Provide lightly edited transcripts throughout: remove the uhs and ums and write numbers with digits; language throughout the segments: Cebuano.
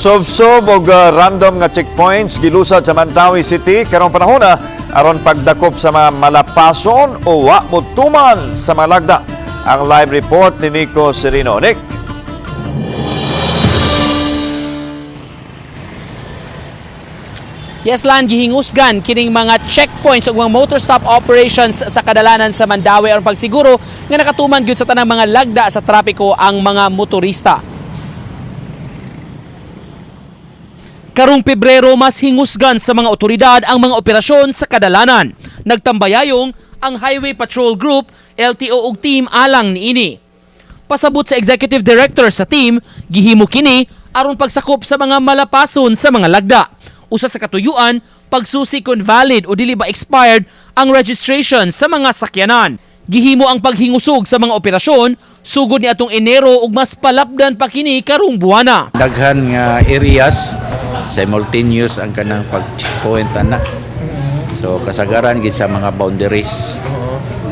Subsob og random nga checkpoints gilusad sa Mandaue City karong panahona aron pagdakop sa mga malapason o wa motuman sa mga lagda. Ang live report ni Nico Serino. Nick. Yes, Lan, gihingusgan kining mga checkpoints ug mga motor stop operations sa kadalanan sa Mandaue aron pagsiguro nga nakatuman gyud sa tanang mga lagda sa trapiko ang mga motorista. Karong Pebrero, mas hingusgan sa mga otoridad ang mga operasyon sa kadalanan. Nagtambayayong ang Highway Patrol Group, LTO ug team alang niini. Pasabot sa Executive Director sa team, gihimo kini aron pagsakop sa mga malapason sa mga lagda. Usa sa katuyuan, pagsusi kung valid o dili ba expired ang registration sa mga sakyanan. Gihimo ang paghingusog sa mga operasyon sugod ni atong Enero ug mas palapdan pa kini karong buwana. Daghan nga areas, simultaneous ang kanang pag-checkpoint ana. So kasagaran gid sa mga boundaries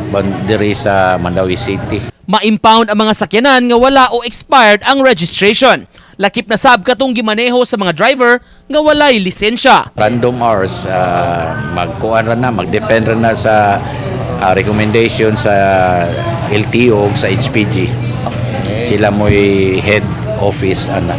boundaries sa Mandaue City. Ma-impound ang mga sakyanan nga wala o expired ang registration. Lakip na sab katong gimaneho sa mga driver nga walay lisensya. Random hours, magkuan ra na, magdepend ra na sa recommendation sa LTO ug sa HPG. Sila mo'y head office ana.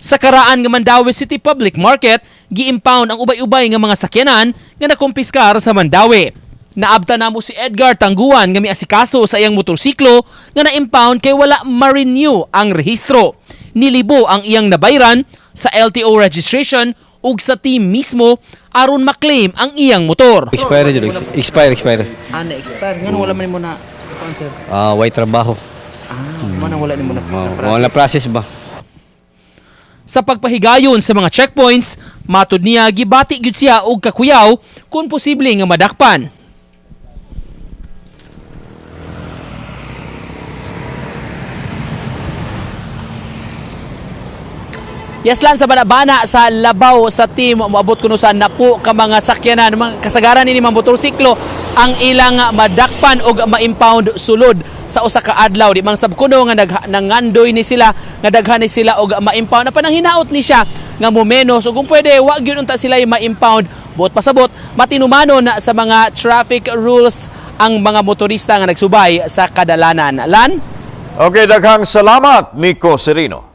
Sa karaan nga Mandaue City Public Market, gi-impound ang ubay-ubay nga mga sakyanan nga nakumpiskar sa Mandaue. Naabta namo si Edgar Tangguan nga miasikaso sa iyang motorsiklo nga na-impound kay wala ma-renew ang rehistro. Nilibo ang iyang nabayran sa LTO registration ug sa team mismo aron maklaim ang iyang motor. Expire jud. Expire, expire. Ah, na-expire. Ngano wala man mo na sir? Ah, way trabaho. Ah, mo wala nimo na Wala process ba? Sa pagpahigayon sa mga checkpoints, matud niya gibati gyud siya og kakuyaw kung posible nga madakpan. Yes lang sa banabana sa labaw sa team moabot kuno sa napo ka mga sakyanan, mga kasagaran ini mga motorsiklo ang ilang madakpan og ma-impound sulod sa usa ka adlaw. Di man sab kuno nga nangandoy ni sila nga daghan ni sila og ma-impound. Apan ang hinaot ni siya nga mumenos ug kung pwede wa gyud unta sila ma-impound, buot pasabot matinumanon na sa mga traffic rules ang mga motorista nga nagsubay sa kadalanan. Lan. Okay, daghang salamat, Nico Serino.